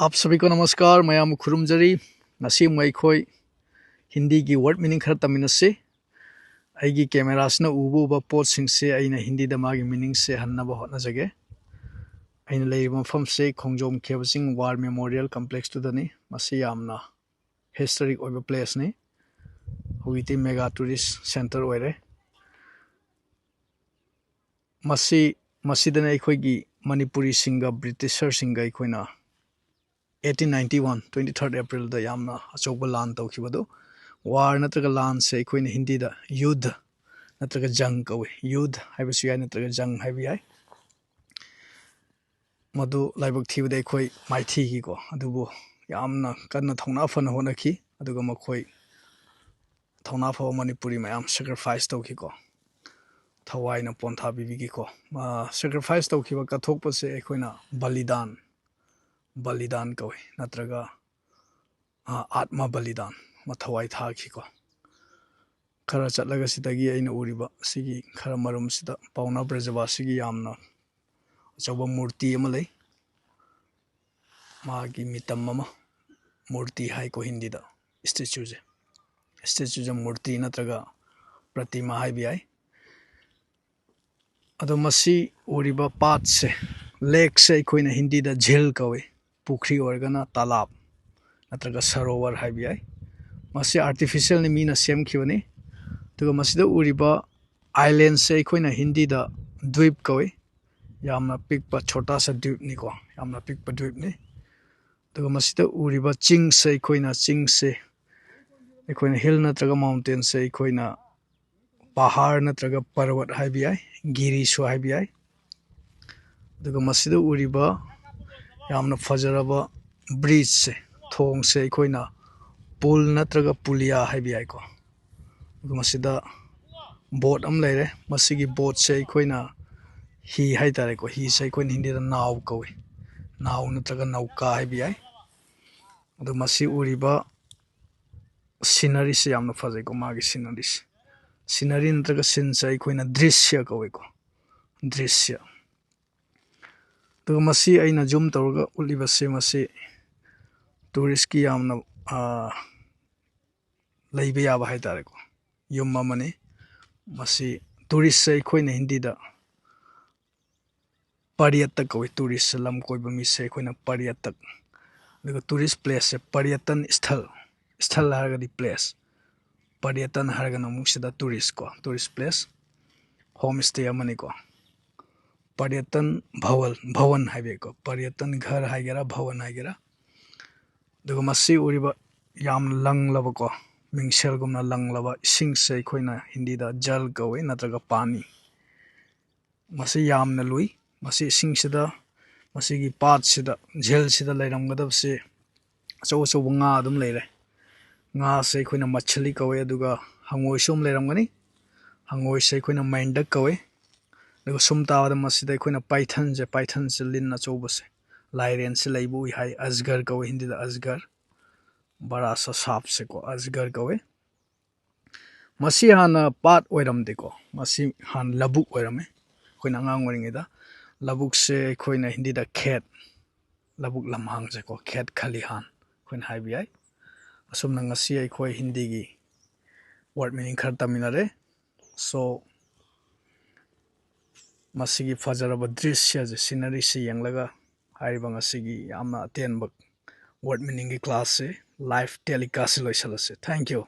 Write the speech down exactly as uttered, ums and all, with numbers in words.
आप सभी को नमस्कार, ꯃꯌꯥꯝꯕꯨ ꯈꯨꯔꯨꯝꯖꯔꯤ꯫ ꯉꯁꯤ ꯑꯃꯨꯛ ꯑꯩꯈꯣꯏ ꯍꯤꯟꯗꯤꯒꯤ ꯋꯥꯔꯗ ꯃꯤꯅꯤꯡ ꯈꯔ ꯇꯝꯃꯤꯟꯅꯁꯤ꯫ ꯑꯩꯒꯤ ꯀꯦꯃꯦꯔꯥꯁꯤꯅ ꯎꯕ ꯎꯕ ꯄꯣꯠꯁꯤꯡꯁꯦ ꯑꯩꯅ ꯍꯤꯟꯗꯤꯗ ꯃꯥꯒꯤ ꯃꯤꯅꯤꯡꯁꯦ ꯍꯟꯅꯕ ꯍꯣꯠꯅꯖꯒꯦ꯫ ꯑꯩꯅ ꯂꯩꯔꯤꯕ ꯃꯐꯝꯁꯦ ꯈꯣꯡꯖꯣꯝ ꯈꯦꯕ ꯆꯤꯡ ꯋꯥꯔ ꯃꯦꯃꯣꯔꯤꯌꯦꯜ ꯀꯝꯄ꯭ꯂꯦꯛꯁꯇꯨꯗꯅꯤ꯫ ꯃꯁꯤ ꯌꯥꯝꯅ ꯍꯤꯁꯇꯣꯔꯤꯛ ꯑꯣꯏꯕ ꯄ꯭ꯂꯦꯁꯅꯤ꯫ ꯍꯧꯖꯤꯛꯇꯤ ꯃꯦꯒꯥ ꯇꯨꯔꯤꯁ ꯁꯦꯟꯇꯔ ꯑꯣꯏꯔꯦ꯫ ꯃꯁꯤ ꯃꯁꯤꯗꯅ ꯑꯩꯈꯣꯏꯒꯤ ꯃꯅꯤꯄꯨꯔꯤꯁꯤꯡꯒ ꯕ꯭ꯔꯤꯇꯤꯁꯔꯁꯤꯡꯒ ꯑꯩꯈꯣꯏꯅ eighteen ninety one twenty third April ꯗ ꯌꯥꯝꯅ ꯑꯆꯧꯕ ꯂꯥꯟ ꯇꯧꯈꯤꯕꯗꯨ꯫ ꯋꯥꯔ ꯅꯠꯇ꯭ꯔꯒ ꯂꯥꯟꯁꯦ ꯑꯩꯈꯣꯏꯅ ꯍꯤꯟꯗꯤꯗ ꯌꯨꯙ ꯅꯠꯇ꯭ꯔꯒ ꯖꯪ ꯀꯧꯏ꯫ ꯌꯨꯙ ꯍꯥꯏꯕꯁꯨ ꯌꯥꯏ ꯅꯠꯇ꯭ꯔꯒ ꯖꯪ ꯍꯥꯏꯕ ꯌꯥꯏ꯫ ꯃꯗꯨ ꯂꯥꯏꯕꯛ ꯊꯤꯕꯗ ꯑꯩꯈꯣꯏ ꯃꯥꯏꯊꯤꯈꯤꯀꯣ꯫ ꯑꯗꯨꯕꯨ ꯌꯥꯝꯅ ꯀꯟꯅ ꯊꯧꯅꯥ ꯐꯅ ꯍꯣꯠꯅꯈꯤ꯫ ꯑꯗꯨꯒ ꯃꯈꯣꯏ ꯊꯧꯅꯥ ꯐꯕ ꯃꯅꯤꯄꯨꯔꯤ ꯃꯌꯥꯝ ꯁꯦꯀ꯭ꯔꯤꯐꯥꯏꯁ ꯇꯧꯈꯤꯀꯣ꯫ ꯊꯋꯥꯏꯅ ꯄꯣꯟꯊꯥ ꯄꯤꯕꯤꯈꯤꯀꯣ꯫ ꯁꯦꯀ꯭ꯔꯤꯐꯥꯏꯁ ꯇꯧꯈꯤꯕ, ꯀꯠꯊꯣꯛꯄꯁꯦ ꯑꯩꯈꯣꯏꯅ ꯕꯂꯤꯗꯥꯟ, ꯕꯂꯤꯗꯥꯟ ꯀꯧꯏ, ꯅꯠꯇ꯭ꯔꯒ ꯑꯥ, ꯑꯥꯠꯃ ꯕꯂꯤꯗꯥꯟ, ꯃꯊꯧꯋꯥꯏ ꯊꯥꯈꯤꯀꯣ꯫ ꯈꯔ ꯆꯠꯂꯒ ꯁꯤꯗꯒꯤ ꯑꯩꯅ ꯎꯔꯤꯕ ꯁꯤꯒꯤ ꯈꯔ ꯃꯔꯨꯝꯁꯤꯗ ꯄꯥꯎꯅꯥ ꯕ꯭ꯔꯖꯕꯥꯁꯤꯒꯤ ꯌꯥꯝꯅ ꯑꯆꯧꯕ ꯃꯨꯔꯇꯤ ꯑꯃ ꯂꯩ꯫ ꯃꯥꯒꯤ ꯃꯤꯇꯝ ꯑꯃ, ꯃꯨꯔꯇꯤ ꯍꯥꯏꯀꯣ ꯍꯤꯟꯗꯤꯗ, ꯏꯁꯇꯦꯆꯨꯁꯦ꯫ ꯏꯁꯇꯦꯆꯨꯁꯦ ꯃꯨꯔꯇꯤ ꯅꯠꯇ꯭ꯔꯒ ꯄ꯭ꯔꯇꯤꯃꯥ ꯍꯥꯏꯕ ꯌꯥꯏ꯫ ꯑꯗꯣ ꯃꯁꯤ ꯎꯔꯤꯕ ꯄꯥꯠꯁꯦ, ꯂꯦꯛꯁꯦ ꯑꯩꯈꯣꯏꯅ ꯍꯤꯟꯗꯤꯗ ꯖꯤꯜ ꯀꯧꯏ, ꯄꯨꯈ꯭ꯔꯤ ꯑꯣꯏꯔꯒꯅ ꯇꯥꯂꯥꯞ ꯅꯠꯇ꯭ꯔꯒ ꯁꯔꯣꯋꯔ ꯍꯥꯏꯕ ꯌꯥꯏ꯫ ꯃꯁꯤ ꯑꯥꯔꯇꯤꯐꯤꯁꯦꯜꯅꯤ, ꯃꯤꯅ ꯁꯦꯝꯈꯤꯕꯅꯤ꯫ ꯑꯗꯨꯒ ꯃꯁꯤꯗ ꯎꯔꯤꯕ ꯑꯥꯏꯂꯦꯟꯁꯁꯦ ꯑꯩꯈꯣꯏꯅ ꯍꯤꯟꯗꯤꯗ ꯗ꯭ꯋꯤꯞ ꯀꯧꯏ꯫ ꯌꯥꯝꯅ ꯄꯤꯛꯄ, ꯆꯣꯇꯥ ꯁꯥ ꯗ꯭ꯋꯤꯞꯅꯤꯀꯣ, ꯌꯥꯝꯅ ꯄꯤꯛꯄ ꯗ꯭ꯋꯤꯞꯅꯤ꯫ ꯑꯗꯨꯒ ꯃꯁꯤꯗ ꯎꯔꯤꯕ ꯆꯤꯡꯁꯦ ꯑꯩꯈꯣꯏꯅ ꯆꯤꯡꯁꯦ, ꯑꯩꯈꯣꯏꯅ ꯍꯤꯜ ꯅꯠꯇ꯭ꯔꯒ ꯃꯥꯎꯟꯇꯦꯟꯁꯦ ꯑꯩꯈꯣꯏꯅ ꯄꯍꯥꯔ ꯅꯠꯇ꯭ꯔꯒ ꯄꯔꯕꯠ ꯍꯥꯏꯕ ꯌꯥꯏ, ꯒꯤꯔꯤꯁꯨ ꯍꯥꯏꯕ ꯌꯥꯏ꯫ ꯑꯗꯨꯒ ꯃꯁꯤꯗ ꯎꯔꯤꯕ ꯌꯥꯝꯅ ꯐꯖꯔꯕ ꯕ꯭ꯔꯤꯖꯁꯦ, ꯊꯣꯡꯁꯦ ꯑꯩꯈꯣꯏꯅ ꯄꯨꯜ ꯅꯠꯇ꯭ꯔꯒ ꯄꯨꯂꯤꯌꯥ ꯍꯥꯏꯕ ꯌꯥꯏꯀꯣ꯫ ꯑꯗꯨꯒ ꯃꯁꯤꯗ ꯕꯣꯠ ꯑꯃ ꯂꯩꯔꯦ꯫ ꯃꯁꯤꯒꯤ ꯕꯣꯠꯁꯦ ꯑꯩꯈꯣꯏꯅ ꯍꯤ ꯍꯥꯏꯇꯥꯔꯦꯀꯣ, ꯍꯤꯁꯦ ꯑꯩꯈꯣꯏꯅ ꯍꯤꯟꯗꯤꯗ ꯅꯥꯎ ꯀꯧꯏ, ꯅꯥꯎ ꯅꯠꯇ꯭ꯔꯒ ꯅꯧꯀꯥ ꯍꯥꯏꯕ ꯌꯥꯏ꯫ ꯑꯗꯣ ꯃꯁꯤ ꯎꯔꯤꯕ ꯁꯤꯅꯔꯤꯁꯦ ꯌꯥꯝꯅ ꯐꯖꯩꯀꯣ, ꯃꯥꯒꯤ ꯁꯤꯅꯔꯤꯁꯦ꯫ ꯁꯤꯅꯔꯤ ꯅꯠꯇ꯭ꯔꯒ ꯁꯤꯟꯁꯦ ꯑꯩꯈꯣꯏꯅ ꯗ꯭ꯔꯤꯁ꯭ꯌ ꯀꯧꯏꯀꯣ, ꯗ꯭ꯔꯤꯁ꯭ꯌ꯫ ꯑꯗꯨꯒ ꯃꯁꯤ ꯑꯩꯅ ꯖꯨꯝ ꯇꯧꯔꯒ ꯎꯠꯂꯤꯕꯁꯦ, ꯃꯁꯤ ꯇꯨꯔꯤꯁꯀꯤ ꯌꯥꯝꯅ, ꯑꯥ, ꯂꯩꯕ ꯌꯥꯕ ꯍꯥꯏ ꯇꯥꯔꯦꯀꯣ, ꯌꯨꯝ ꯑꯃꯅꯤ꯫ ꯃꯁꯤ ꯇꯨꯔꯤꯁꯁꯦ ꯑꯩꯈꯣꯏꯅ ꯍꯤꯟꯗꯤꯗ ꯄꯔꯤꯌꯇꯛ ꯀꯧꯏ꯫ ꯇꯨꯔꯤꯁꯁꯦ, ꯂꯝ ꯀꯣꯏꯕ ꯃꯤꯁꯦ ꯑꯩꯈꯣꯏꯅ ꯄꯔꯤꯌꯇꯛ꯫ ꯑꯗꯨꯒ ꯇꯨꯔꯤꯁ ꯄ꯭ꯂꯦꯁꯁꯦ ꯄꯔꯤꯌꯇꯟ ꯏꯁꯊꯜ, ꯏꯁꯊꯜ ꯍꯥꯏꯔꯒꯗꯤ ꯄ꯭ꯂꯦꯁ, ꯄꯔꯤꯌꯇꯟ ꯍꯥꯏꯔꯒꯅ ꯑꯃꯨꯛ ꯁꯤꯗ ꯇꯨꯔꯤꯁ ꯀꯣ, ꯇꯨꯔꯤꯁ ꯄ꯭ꯂꯦꯁ, ꯍꯣꯝ ꯏꯁꯇꯦ ꯑꯃꯅꯤꯀꯣ꯫ ꯄꯔꯤꯌꯇꯟ ꯚꯋꯟ, ꯚꯋꯟ ꯍꯥꯏꯕꯤꯀꯣ, ꯄꯔꯤꯌꯇꯟ ꯘꯔ ꯍꯥꯏꯒꯦꯔꯥ, ꯚꯋꯟ ꯍꯥꯏꯒꯦꯔꯥ꯫ ꯑꯗꯨꯒ ꯃꯁꯤ ꯎꯔꯤꯕ ꯌꯥꯝ ꯂꯪꯂꯕꯀꯣ, ꯃꯤꯡꯁꯦꯜꯒꯨꯝꯅ ꯂꯪꯂꯕ ꯏꯁꯤꯡꯁꯦ ꯑꯩꯈꯣꯏꯅ ꯍꯤꯟꯗꯤꯗ ꯖꯜ ꯀꯧꯏ, ꯅꯠꯇ꯭ꯔꯒ ꯄꯥꯅꯤ꯫ ꯃꯁꯤ ꯌꯥꯝꯅ ꯂꯨꯏ꯫ ꯃꯁꯤ ꯏꯁꯤꯡꯁꯤꯗ, ꯃꯁꯤꯒꯤ ꯄꯥꯠꯁꯤꯗ, ꯖꯦꯜꯁꯤꯗ ꯂꯩꯔꯝꯒꯗꯕꯁꯤ ꯑꯆꯧ ꯑꯆꯧꯕ ꯉꯥ ꯑꯗꯨꯝ ꯂꯩꯔꯦ꯫ ꯉꯥꯁꯦ ꯑꯩꯈꯣꯏꯅ ꯃꯠꯁꯂꯤ ꯀꯧꯋꯦ, ꯑꯗꯨꯒ ꯍꯪꯉꯣꯏꯁꯨ ꯑꯃ ꯂꯩꯔꯝꯒꯅꯤ꯫ ꯍꯪꯉꯣꯏꯁꯦ ꯑꯩꯈꯣꯏꯅ ꯃꯦꯟꯗꯛ ꯀꯧꯋꯦ꯫ ꯑꯗꯨꯒ ꯁꯨꯝ ꯇꯥꯕꯗ ꯃꯁꯤꯗ ꯑꯩꯈꯣꯏꯅ ꯄꯥꯏꯊꯟꯁꯦ, ꯄꯥꯏꯊꯟꯁꯦ, ꯂꯤꯟ ꯑꯆꯧꯕꯁꯦ, ꯂꯥꯏꯔꯦꯟꯁꯦ ꯂꯩꯕ ꯎꯏ ꯍꯥꯏ꯫ ꯑꯖꯒꯔ ꯀꯧꯋꯦ ꯍꯤꯟꯗꯤꯗ, ꯑꯖꯒꯔ꯫ ꯕꯔꯥ ꯁꯥ ꯁꯥꯞꯁꯦꯀꯣ, ꯑꯖꯒꯔ ꯀꯧꯋꯦ꯫ ꯃꯁꯤ ꯍꯥꯟꯅ ꯄꯥꯠ ꯑꯣꯏꯔꯝꯗꯦꯀꯣ, ꯃꯁꯤ ꯍꯥꯟꯅ ꯂꯧꯕꯨꯛ ꯑꯣꯏꯔꯝꯃꯦ꯫ ꯑꯩꯈꯣꯏꯅ ꯑꯉꯥꯡ ꯑꯣꯏꯔꯤꯉꯩꯗ ꯂꯧꯕꯨꯛꯁꯦ ꯑꯩꯈꯣꯏꯅ ꯍꯤꯟꯗꯤꯗ ꯈꯦꯠ, ꯂꯧꯕꯨꯛ ꯂꯝꯍꯥꯡꯁꯦꯀꯣ, ꯈꯦꯠ ꯈꯂꯤꯍꯥꯟ ꯑꯩꯈꯣꯏꯅ ꯍꯥꯏꯕ ꯌꯥꯏ꯫ ꯑꯁꯨꯝꯅ ꯉꯁꯤ ꯑꯩꯈꯣꯏ ꯍꯤꯟꯗꯤꯒꯤ ꯋꯥꯔꯗ ꯃꯤꯅꯤꯡ ꯈꯔ ꯇꯝꯃꯤꯟꯅꯔꯦ꯫ ꯁꯣ, ꯃꯁꯤꯒꯤ ꯐꯖꯔꯕ ꯗ꯭ꯔꯤꯁ꯭ꯌꯁꯦ, ꯁꯤꯅꯔꯤꯁꯤ ꯌꯦꯡꯂꯒ ꯍꯥꯏꯔꯤꯕ ꯉꯁꯤꯒꯤ ꯌꯥꯝꯅ ꯑꯇꯦꯟꯕ ꯋꯥꯔꯗ ꯃꯤꯅꯤꯡꯒꯤ ꯀ꯭ꯂꯥꯁꯁꯦ, ꯂꯥꯏꯐ ꯇꯦꯂꯤꯀꯥꯁꯁꯦ ꯂꯣꯏꯁꯤꯜꯂꯁꯦ꯫ Thank you꯫